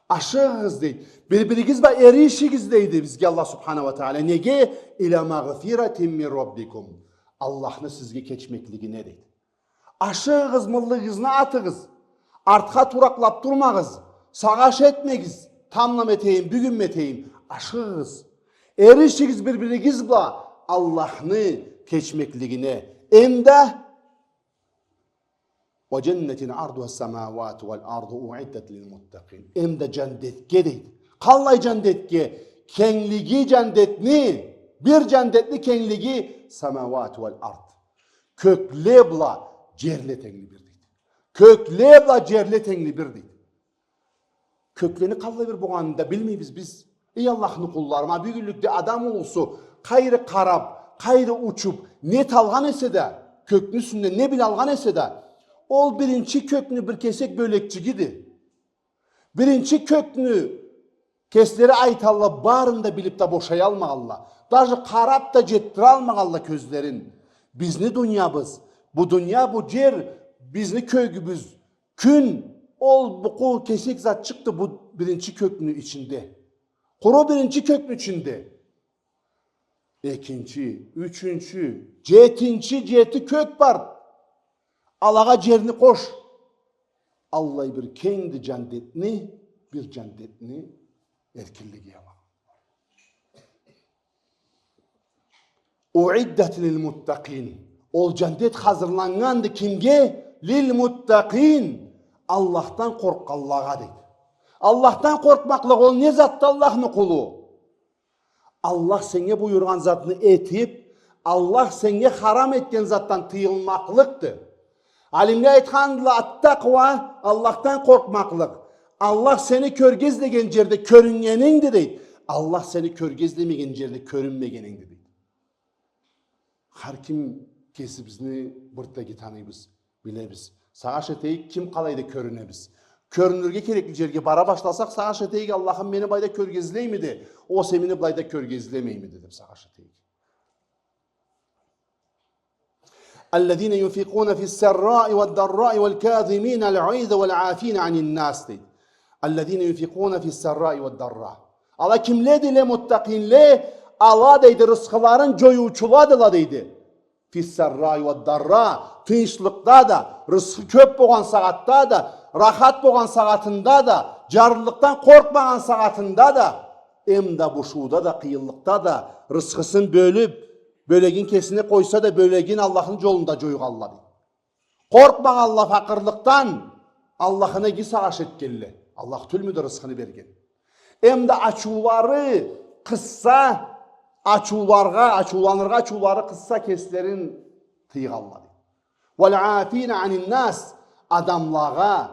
Ашыгъыгъыз, дейди. Бир-биригиз бла эришигиз, дейди бизге Аллах Субхана уа Тагъала. Неге? «إلى مغفرة من ربكم». Аллахны сизге кечмеклигине, дейди. Ашыгъыгъыз, мыллыгъыгъызны атыгъыз. Артха туракълаб турмагъыз. Сагъыш этмегиз. Тамбла этейим, бюгюн этейим. Ашыгъыгъыз. Эришигиз бир-биригиз бла Аллахны кечмеклигине. Эм да «وجنة عرضها السماوات والأرض أعدت للمتقين». Эм да джандетге, дейди. Къаллай джандетге? Кенглиги джандетни, бир джандетни кенглиги самауат уаль ард. Кёкле бла джерле тенгли бир, дейди. Кёкле бла джерле тенгли бир, дейди. Кёклени къаллай бир болгъанын да билмейбиз биз. Эй Аллахны къуллары, ма бюгюнлюкде адам улусу къайры къараб, къайры учуб, не эталгъан эсе да, кёкню юсюнден не билалгъан эсе да, ол биринчи кёкню бир кесек бёлекчигиди. Биринчи кёкню кеслери айталла, барын да билиб да бошаялмагъалла. Даже къараб да джетдиралмагъалла кёзлерин. Бизни дуниябыз, бу дуния, бу джер, бизни кёгюбюз, кюн, ол букъу кесек затчыкъды бу биринчи кёкню ичинде. Къуру биринчи кёкню ичинде. Экинчи, ючюнчю, джетинчи, джети кёк бар. Алагъа джерни къош. Аллай бир кенгди джандетни, бир джандетни эркинлиги ала. «أعدت للمتقين». Ол джандет хазырланнганды кимге? «للمتقين». Аллахдан къоркъгъанлагъа, дейди. Аллахдан къоркъмакълыкъ ол не затды, Аллахны къулу? Аллах сеннге буюргъан затны этиб, Аллах сеннге харам этген затдан тыйылмакълыкъды. Алимле айтхандыла, ат-такъуа, Аллахдан къоркъмакълыкъ. Аллах сени кёрге излеген джерде кёрюннгенингди, дейди. Аллах сени кёрге излемеген джерде кёрюнмегенингди, дейди. Хар ким кесибизни бир да иги таныйбыз, билебиз. Сагъыш этейик, ким къалайда кёрюнебиз. Кёрюнюрге керекли джерге бара башласакъ, сагъыш этейик, Аллахым мени былайда кёрге излеймиди, огъесе мени былайда кёрге излемеймиди деб сагъыш этейик. «الذين ينفقون في السراء والضراء والكاظمين الغيظ والعافين عن الناس», дейди. «الذين ينفقون في السراء والضراء». Ала кимледиле муттакъинле? Ала, дейди, рысхыларын джоюучуладыла, дейди. Фиссарраи уа дарра, тынчлыкъда да, рысхы кёп болгъан сагъатда да, рахат болгъан сагъатында да, джарлылыкъдан къоркъмагъан сагъатында да, эм да бушууда да, къыйынлыкъда да, рысхысын бёлюп, бёлегин кесине къойса да, бёлегин Аллахны джолунда джойгъанла, дейди. Къоркъмагъанла факъырлыкъдан, Аллахына иги сагъыш этгенле. Аллах тюлмюдю рысхыны берген? Эм да ачыулары къысса, ачыуларгъа, ачыуланыргъа ачыулары къысса, кеслерин тыйгъанла, дейди. Уаль-афина анин-нас, адамлагъа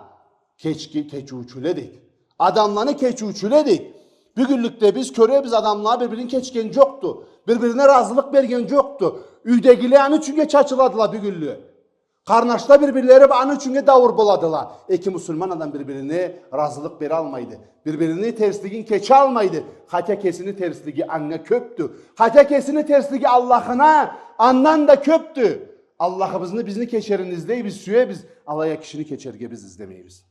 кечги-, кечиучюле, дейди. Адамланы кечиучюле, дейди. Бюгюнлюкде биз кёребиз, адамла бир-бирин кечген джокъду. Бир-бирине разылыкъ берген джокъду. Юйдегиле аны ючюннге чачыладыла бюгюнлюкде. Къарнашла бир-бирлери бла аны ючюннге дауур боладыла. Эки муслиман адам бир-бирине разылыкъ бералмайды. Бир-бирини терслигин кечалмайды. Хотя кесини терслиги анга кёпдю. Хотя кесини терслиги Аллахына андан да кёпдю. Аллахыбызны бизни кечерин излейбиз, сюебиз. Алай а кишини кечерге биз излемейбиз.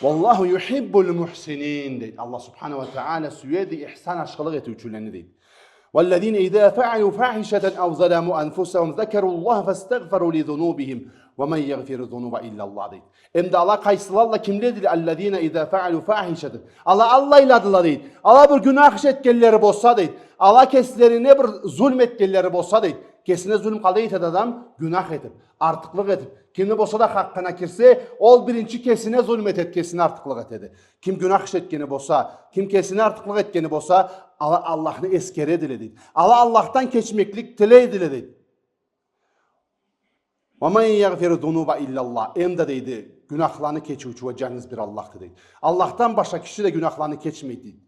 Уаллаху юхиббуль мухсинин, дейди. Аллах субханаху уа тагъала сюеди ихсан, ашхылыкъ этиучюлени, дейди. Уаллазина иза фаалю фахишатан ау заламу анфусахум закаруллаха фастагъфару ли зунубихим уа ман ягъфиру зунуба иллаллах, дейди. Эм да ала къайсыладыла, кимледиле? Аллазина иза фаалю фахишатан. Ала аллайладыла, дейди. Ала бир гюнах иш этгенлери болса, дейди. Ала кеслерине бир зулму этгенлери болса, дейди. Кесине зулму къалай этеди адам? Гюнах этип, артыкълыкъ этип, кимни болса да хакъына кирсе, ол биринчи кесине зулму этеди, кесине артыкълыкъ этеди. Ким гюнах иш этгени болса, ким кесине артыкълыкъ этгени болса, ала Аллахны эсгередиле, дейди. Ала Аллахдан кечмеклик тилейдиле, дейди. Уа ман ягъфиру зунуба иллаллах. Эм да, дейди, гюнахланы кечиучю уа джангыз бир Аллахды, дейди. Аллахдан башха киши да гюнахланы кечмейди, дейди.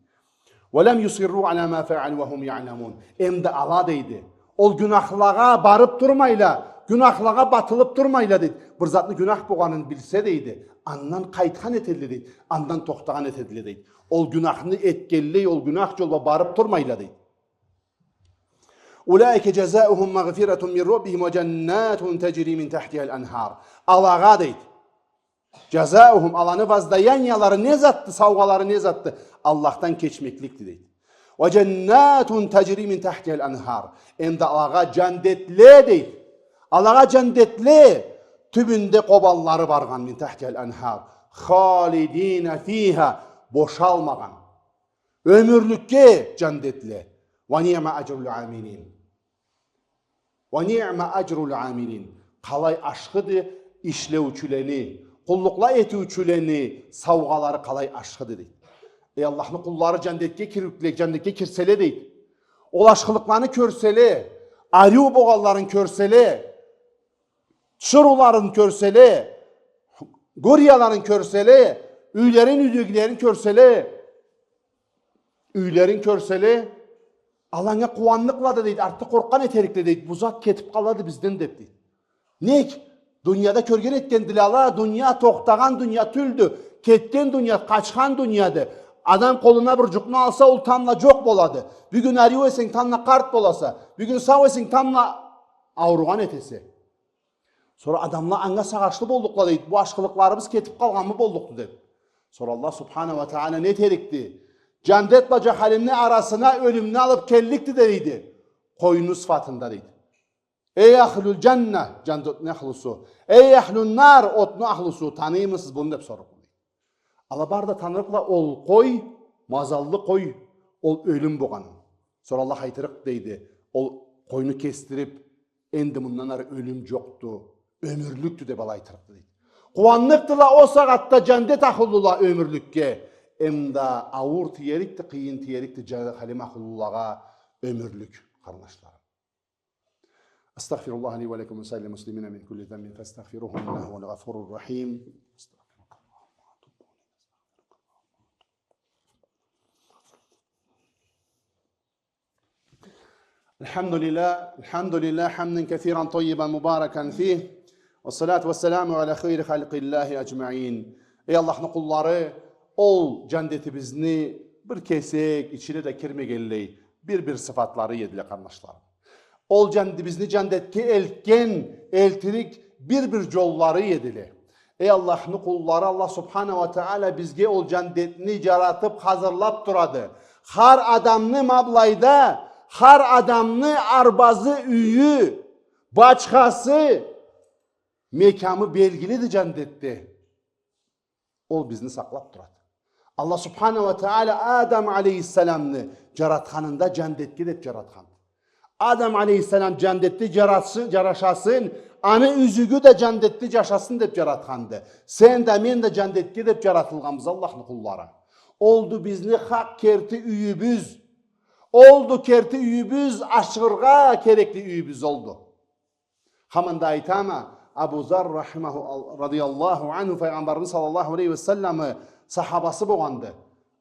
Уа лам юсирру аля ма фаалю уа хум яъламун. Эм да ала, дейди, ол гюнахлагъа барып турмайла, гюнахлагъа батылып турмайла, дейди. Бир затны гюнах болгъанын билсе, дейди, андан къайтхан этедиле, дейди, андан тохтагъан этедиле, дейди. Ол гюнахны этгенлей, ол гюнах джол бла барып турмайла, дейди. Улаика джазаухум магъфиратун мин раббихим уа джаннатун таджри мин тахтихаль анхар. Алагъа, дейди, джазаухум, аланы воздаяниялары не затды, саугъалары не затды? Аллахдан кечмекликди, дейди. Уа джаннатун таджри мин тахтихаль анхар. Эм да алагъа джандетле, дейди. Алагъа джандетле, тюбюнде къобанлары баргъан, мин тахтихаль анхар. Халидина фиха, бошалмагъан. Ёмюрлюкге джандетле. Уа ниъма аджруль амилин. Уа ниъма аджруль амилин. Къалай ашхыды ишлеучюлени, къуллукъла этиучюлени саугъалары къалай ашхыды, дейди. Эй, Аллахны къуллары джандетге кирлик, джандетге кирселе, дейди. Ол ашхылыкъланы кёрселе, ариу болгъанларын кёрселе, тиширыуларын кёрселе, гёрияларын кёрселе, юйлерин, юйдегилерин кёрселе, юйлерин кёрселе, ала анга къууанныкъла да, дейди, артда къоркъгъан этерикле, дейди, бу зат кетип къалады бизден деп, дейди. Нек? Дунияда кёрген этгендиле ала, дуния тохтагъан дуния тюлдю, кетген дуния, къачхан дунияды. Адам къолуна бир джукъну алса, ол тамбла джокъ болады. Бюгюн ариу эсенг, тамбла къарт боласа, бюгюн сау эсенг, тамбла ауругъан этесе. Сора адамла анга сагъышлы боллукъла, дейди, бу ашхылыкъларыбыз кетип къалгъанмы боллукъду деп. Сора Аллах субханаху уа тагъала не этерикди? Джандет бла джаханимни арасына ёлюмню алып келликди, дейди. Къойну сыфатында, дейди. Эй ахлюль джанна, джандетни ахлусу. Эй ахлюнь нар, отну ахлусу, таныймысыз буну деп сорлукъ. Ала бары да танырыкъла ол къой, мазаллы къой, ол ёлюм болгъанын. Сора Аллах айтырыкъ, дейди, ол къойну кесдирип, энди мындан ары ёлюм джокъду, ёмюрлюкдю деп ала айтырыкъды, дейди. Къууанныкъдыла ол сагъатда джандет ахлула ёмюрлюкге. Эм да ауур тиерикди, къыйын тиерикди джаханим ахлулагъа ёмюрлюк, къарнашларым. أستغفر الله لي ولكم ولسائر المسلمين من كل ذنب فاستغفروه إنه هو الغفور الرحيم. الحمد لله، الحمد لله حمدا كثيرا طيبا مباركا فيه، والصلاة والسلام على خير خلق الله أجمعين. Эй Аллахны къуллары, ол джандетибизни бир кесек ичине да кирмегенлей бир-бир сыфатлары эдиле, къарнашларым. Ол джан-, бизни джандетге элтген, элтирик бир-бир джоллары эдиле. Эй Аллахны къуллары, Аллах субханаху уа тагъала бизге ол джандетни джаратып, хазырлап турады. Хар адамны ма былайда, Хар адамны арбазы, юйю, бачхасы, мекямы белгилиди джандетде. Ол бизни сакълаб турады. Аллах субханаху уа тагъала Адам алейхиссаламны джаратханында джандетге деб джаратханды. Адам алейхиссалам джандетде джарасын, джарашасын, аны юзюгю да джандетде джашасын деб джаратханды. Сен да, мен да джандетге деб джаратылгъанбыз, Аллахны къуллары. Олду бизни хакъ керти юйюбюз. Олду керти юйюбюз, ашыргъа керекли юйюбюз олду. Хаманда айтама, Абу Зар рахимаху, радияллаху анху, Файгъамбарыбыз саллаллаху алейхи ва салламны сахабасы богъанды.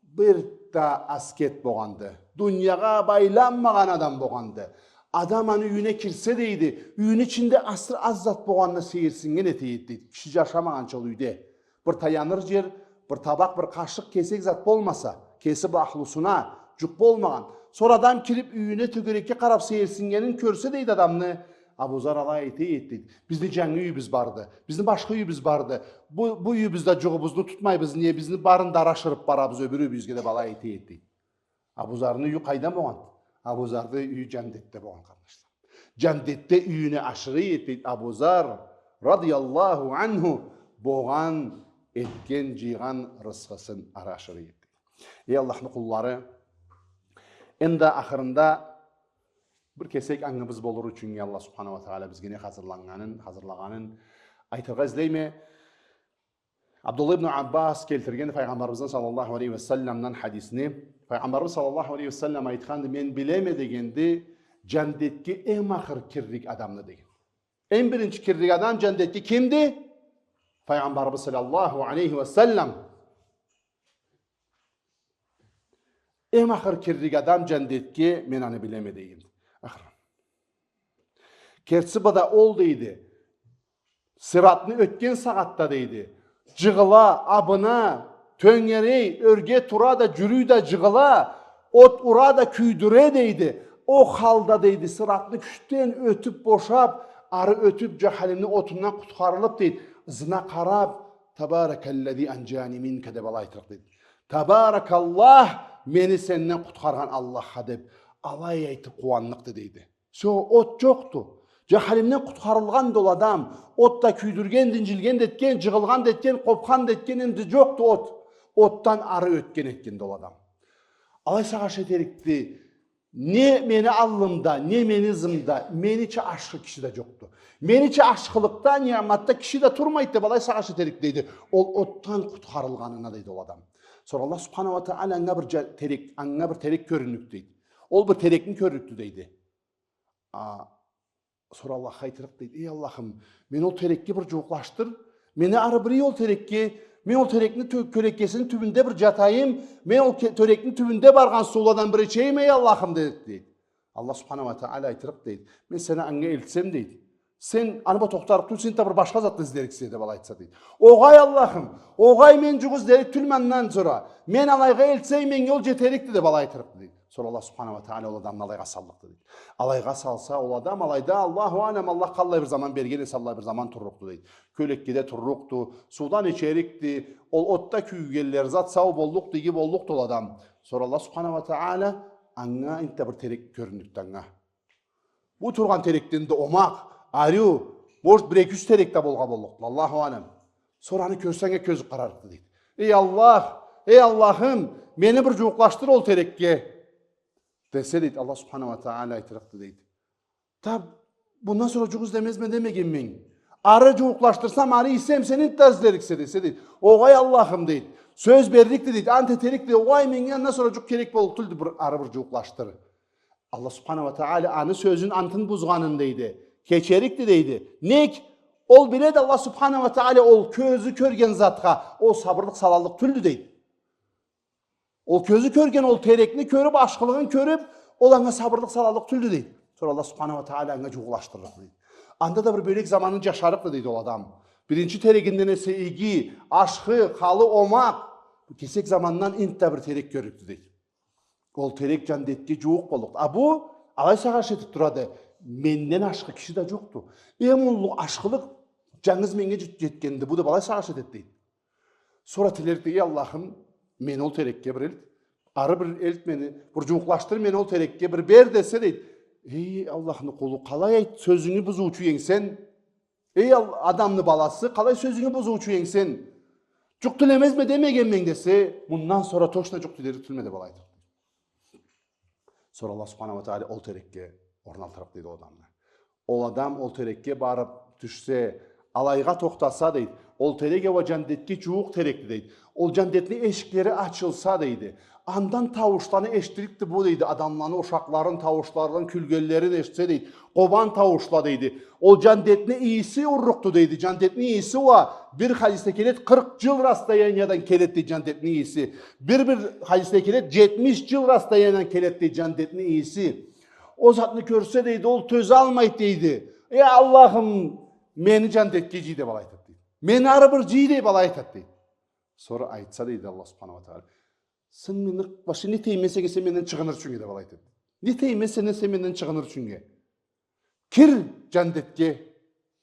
Бир да аскет богъанды. Дуниягъа байланмагъан адам богъанды. Адам аны юйюне кирсе, дейди, юйюню ичинде асыры аз зат богъанына сейирсиннген эте эди, дейди. Киши джашамагъанча ол юйде. Бир таяныгъан джер, бир табакъ, бир къашыкъ, кесек зат болмаса, кеси бла ахлусуна джукъ болмагъан. Сора адам кириб юйюне, тёгерекге къараб сейирсиннгенин кёрсе, дейди, адамны, Абу Зар алай эте эди, дейди. Бизни джангы юйюбюз барды, бизни башха юйюбюз барды. Бу, бу юйюбюзде джугъубузну тутмайбыз, не, бизни барын да ары ашырыб барабыз, ёбюр юйюбюзге деб алай эте эди, дейди. Абу Зарны юйю къайда богъан? Абу Зарны юйю джандетде богъан, къарнашлар. Джандетде юйюне ашыра эди, дейди, Абу Зар радияллаху анху, богъан этген, джыйгъан рысхысын ары ашыра эди. Эй Аллахны къуллары, энди ахырында бир кесек ангыбыз болур ючюн Аллах субханаху уа тагъала бизге не хазырланнганын, хазырлагъанын айтыргъа излейме. Абдуллах ибн Аббас келтирген Файгъамбарыбыздан саллаллаху алейхи ва салламдан хадисни. Файгъамбарыбыз саллаллаху алейхи ва саллам айтханды, мен билеме дегенди, джандетге эм ахыр кирлик адамны деген. Эм биринчи кирлик адам джандетге кимди? Файгъамбарыбыз саллаллаху алейхи ва саллам. Эм ахыр кирлик адам джандетге, мен аны билеме дегенди. Ахыр. Кертиси бу да ол, дейди. Сыратны ётген сагъатда, дейди, джыгъыла, абына, тёнгерей, ёрге тура да, джюрюй да, джыгъыла, от ура да, кюйдюре, дейди. Ол халда, дейди, сыратны кючден ётюб бошаб, ары ётюб, джаханимни отундан къутхарылыб, дейди, ызына къараб, «Табаракаллази анджани минка» деб алай айтырыкъ, дейди. «Табаракаллах, мени сенден къутхаргъан Аллахха» деб, алай айтыб къууанныкъды, дейди. Всё, от джокъду. Джаханимден къутхарылгъанды ол адам. От да кюйдюргенди, инджилген да этген, джыгъылгъан да этген, къобхан да этген, энди джокъду от. Отдан ары ётген этгенди ол адам. Алай сагъыш этерикди. Не мени аллымда, не мени ызымда, менича ашхы киши да джокъду. Менича ашхылыкъда, ниъматда киши да турмайды деб алай сагъыш этерикди, дейди. Ол отдан къутхарылгъанына, дейди, ол адам. Сора Аллах субханаху уа тагъала анга бир джа-, терек, анга бир терек кёрюннюкдю, дейди. Ол бир терекни кёрюннюкдю, дейди. А, сора Аллахха айтырыкъ, дейди: «Эй Аллахым, мени ол терекге бир джууукълашдыр. Мени ары бир ый ол терекге, мен ол терекни тё-, кёлеккесини тюбюнде бир джатайым, мен ол ке-, терекни тюбюнде баргъан сууладан бир ичейим, эй Аллахым», — дейди. Аллах субханаху уа тагъала айтырыкъ, дейди: «Мен сени анга элтсем, — дейди, — сен аны бла тохтарыкъ тюлсе, сен да бир башха затны излериксе», — деб алай айтса, дейди. «Огъай, Аллахым, огъай, мен джукъ излерик тюлме андан сора. Мен алайгъа элтсем, меннге ол джетерикди», — деб алай айтырыкъды, дейди. Сора Аллах субханаху уа тагъала ол адамны алайгъа саллыкъды, дейди. Алайгъа салса, ол адам алайда, Аллаху алам, Аллах къаллай бир заман берген эсе, аллай бир заман турлукъду, дейди. Кёлеккеде турлукъду, суудан ичерикди, ол отда кюйюлгенлери зат сау боллукъду, иги боллукъду ол адам. Сора Аллах субханаху уа тагъала анга энтда бир терек кёрюннюкдю анга. Бу тургъан терекден да омакъ, ариу, может, бир-эки-юч терек да болгъа боллукъду, Аллаху алам. Сора аны кёрсе, анга кёзюб къарарыкъды, дейди. «Эй Аллах, эй Аллахым, мени бир джууукълашдыр ол терекге», — десе, дейди, Аллах субханаху уа тагъала айтырыкъды, дейди: «Да мындан сора джукъ излемезме демегенме. Ары джууукълашдырсам, ары ийсем, сен энтда излериксе», — десе, дейди. «Огъай, Аллахым, — дейди, — сёз берликди, — дейди, — ант этерикди, — дейди. — Огъай, меннге андан сора джукъ керек боллукъ тюлдю, бир ары бир джууукълашдыр». Аллах субханаху уа тагъала аны сёзюн, антын бузгъанын, дейди, кечерикди, дейди. Нек? Ол биледи, Аллах субханаху уа тагъала ол кёзю кёрген затха ол сабырлыкъ салаллыкъ тюлдю, дейди. Ол кёзю кёрген ол терекни кёрюб, ашхылыгъын кёрюб, ол анга сабырлыкъ салаллыкъ тюлдю, дейди. Сора Аллах субханаху уа тагъала анга джууукълашдырлыкъды, дейди. Анда да бир бёлек заманын джашарыкъды, дейди, ол адам. Биринчи терегинден эсе иги, ашхы, халы омакъ. Кесек замандан энтда бир терек кёрюннюкдю, дейди. Ол терек джандетге джууукъ боллукъду. А бу алай сагъыш этиб турады: «Менден ашхы киши да джокъду. Эм уллу ашхылыкъ джангыз меннге джет-, джетгенди бу», — деб алай сагъыш этеди, дейди. Сора тилерикди: «Эй Аллахым, мени ол терекге бир элт, Ары бир элт мени, бир джууукълашдыр мени ол терекге, бир бер десе, дейди. Эй, Аллахны къулу, къалай айт, сёзюнгю бузуучу эдинг сен? Эй, Ал-, адамны баласы, къалай сёзюнгю бузуучу эдинг сен? Джукъ тюлемезме демегенме десе, мындан сора точно джукъ тюлерик тюлме деб алай айтады. Сора Аллах субханаху уа тагъала ол терекге орналтырыкъ, дейди, ол адамны. Ол адам ол терекге барыб тюшсе, алайгъа тохтаса, дейди, ол терек уа джандетге джууукъ терекди, дейди. Ол джандетни эшиклери ачылса, дейди, андан тауушланы эшитирикди бу, дейди, адамланы ушакъларын, тауушларын, кюлгенлерин эшитсе, дейди, къобан тауушланы, дейди. Ол джандетни ийиси урукъду, дейди. Джандетни ийиси уа бир хадисде келеди, къыркъ джыл расстояниядан келеди, дейди, джандетни ийиси. Бир, бир хадисде келеди, джетмиш джыл расстояниядан келеди, дейди, джандетни ийиси. Ол затны кёрсе, дейди, ол тёзалмайды, дейди. Эй, Аллахым, мени джандетге джый деб алай айтады, дейди. Мени ары бир джый деб алай айтады, дейди. Сора айтса, дейди, Аллах субханаху уа тагъала, сен мени, башы, не этейим мен сеннге, сен менден чыгъыныр ючюннге, деб алай айтады. Не этейим мен сеннге, сен менден чыгъыныр ючюннге? Кир джандетге,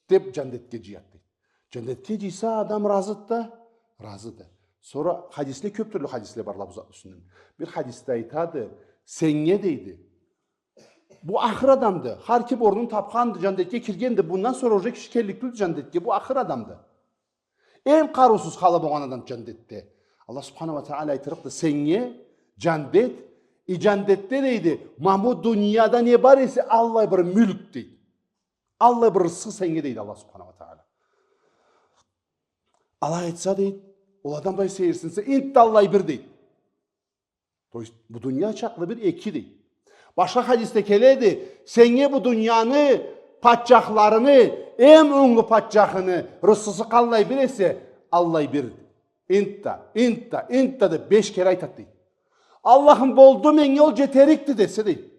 деб, джандетге джыяды, дейди. Джандетге джыйса, адам разыды да, разыды. Сора хадисле, кёб тюрлю хадисле барла бу затны юсюнден. Бир хадисде айтады, сеннге, дейди, бу ахыр адамды. Хар ким орнун табханды, джандетге киргенди. Мындан сора уже киши келлик тюлдю джандетге. Бу ахыр адамды. Эм къарыусуз халы болгъан адам джандетде. Аллах субханаху уа тагъала айтырыкъды, сеннге джандет, и джандетде, дейди, ма бу дунияда не бар эсе, аллай бир мюлк, дейди. Аллай бир рысхы сеннге, дейди Аллах субханаху уа тагъала. Алай айтса, дейди, ол адам былай сейирсинсе, энтда аллай бир, дейди. То есть, бу дуния чакълы бир, эки, дейди. Башха хадисде келеди, сеннге бу дунияны патчахларыны, эм онглу патчахыны рысхысы къаллай бир эсе, аллай бир. Энтда, энтда, энтда деб беш кере айтады, дейди. Аллахым, болду, меннге ол джетерикди десе, дейди.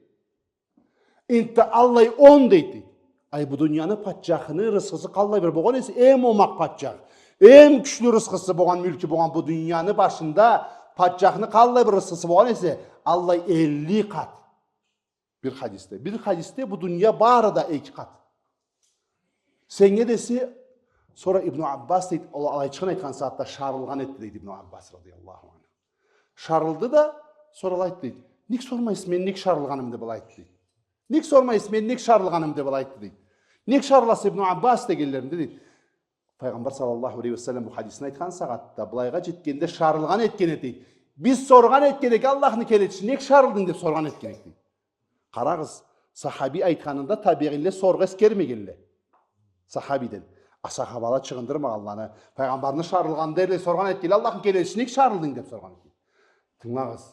Энтда аллай он, дейди. Ай, бу дунияны патчахыны рысхысы къаллай бир болгъан эсе, эм омакъ патчах, эм кючлю рысхысы болгъан, мюлкю болгъан бу дунияны башында патчахны къаллай бир рысхысы болгъан эсе, аллай элли къат. Бир хадисде. Бир хадисде бу дуния бары да эки къат. Сеннге десе, сора Ибну Аббас, дейди, ол алайчыгъын айтхан сагъатда шарылгъан этди, дейди, Ибну Аббас радияллаху анху. Шарылды да, сора алай айтды, дейди. Нек сормайсыз, мен нек шарылгъанымы, деб алай айтды, дейди. Нек сормайсыз, мен нек шарылгъанымы, деб алай айтды, дейди. Нек шарыласа, Ибну Аббас, дегенлеринде, дейди. Файгъамбар саллаллаху алейхи ва саллам бу хадисни айтхан сагъатда, былайгъа джетгенде шарылгъан этген эди. Биз соргъан этген эдик, Аллахны келечиси, нек шарылдынг, деб соргъан этген эдик, дейди. Къарагъыз, сахаби айтханында табигъинле соргъа эсгермегенле. Сахабиден. А сахабала чыгъындырмагъанланы, Файгъамбарны шарылгъанын дерлей соргъан этгенле, Аллахны келечиси, нек шарылдынг, деб соргъан этген. Тынгылагъыз.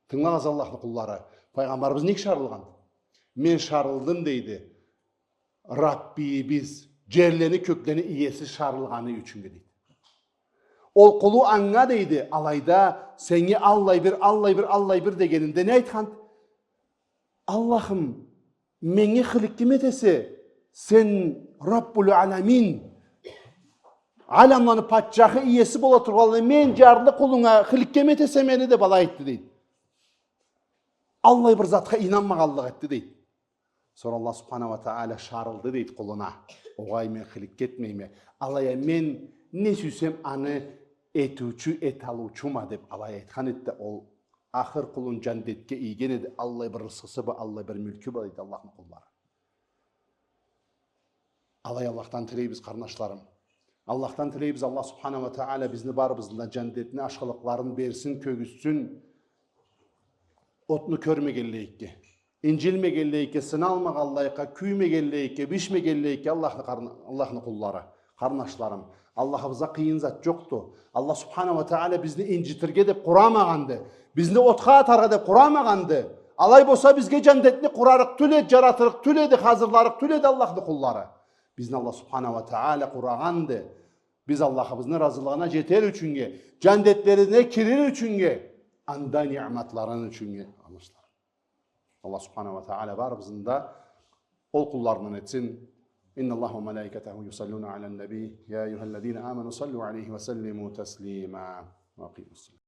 Тынгылагъыз, Аллахны къуллары. Файгъамбарыбыз нек шарылгъан? Мен шарылдым, дейди, Раббийибиз, джерлени, кёклени иеси шарылгъаны ючюннге, дейди. Ол къулу анга, дейди, алайда сеннге аллай бир, аллай бир, аллай бир дегенинде не айтхан? Аллахым, меннге хыликкеми этесе, сен Раббул аламин, аламланы патчахы, иеси бола тургъанлай, мен джарлы къулунга хыликкеми этесе мени, деб алай айтды, дейди. Аллай бир затха ийнанмагъанлыкъ этди, дейди. Сора Аллах субханаху ва тагъала шарылды, дейди, къулуна. Огъай, мен хыликке этмейме. Алай а мен не сюйсем, аны этиучю, эталыучума, деб алай айтхан эди да, ол ахыр къулун джандетге ийген эди. Аллай бир рысхысы бла, аллай бир мюлкю бла, дейди, Аллахны къуллары. Алай Аллахдан тилейбиз, къарнашларым. Аллахдан тилейбиз, Аллах субханаху ва тагъала бизни барыбызны да джандетни ашхылыкъларын берсин, кёргюзтсюн. Отну кёрмегенлейикге, инджилмегенлейикге, сыналмагъанлайыкъгъа, кюймегенлейикге, бишмегенлейикге, Аллахны къарна-, Аллахны къуллары, къарнашларым. Аллахыбызгъа къыйын зат джокъду. Аллах субханаху ва тагъала бизни инджилтирге деб къурамагъанды. Бизни отха атаргъа деб къурамагъанды. Алай болса, бизге джандетни къурарыкъ тюл эди, джаратырыкъ тюл эди, хазырларыкъ тюл эди, Аллахны къуллары. Бизни Аллах субханаху ва тагъала къурагъанды. Биз Аллахыбызны разылыгъына джетер ючюннге, джандетлерине кирир ючюннге, анда ниъматларын ючюннге, къарнашларым. Аллах субханаху ва тагъала барыбызны да ол къулларындан этсин. إن الله وملائكته يصلون على النبي، يا أيها الذين آمنوا صلوا عليه وسلموا تسليما. وأقيموا الصلاة.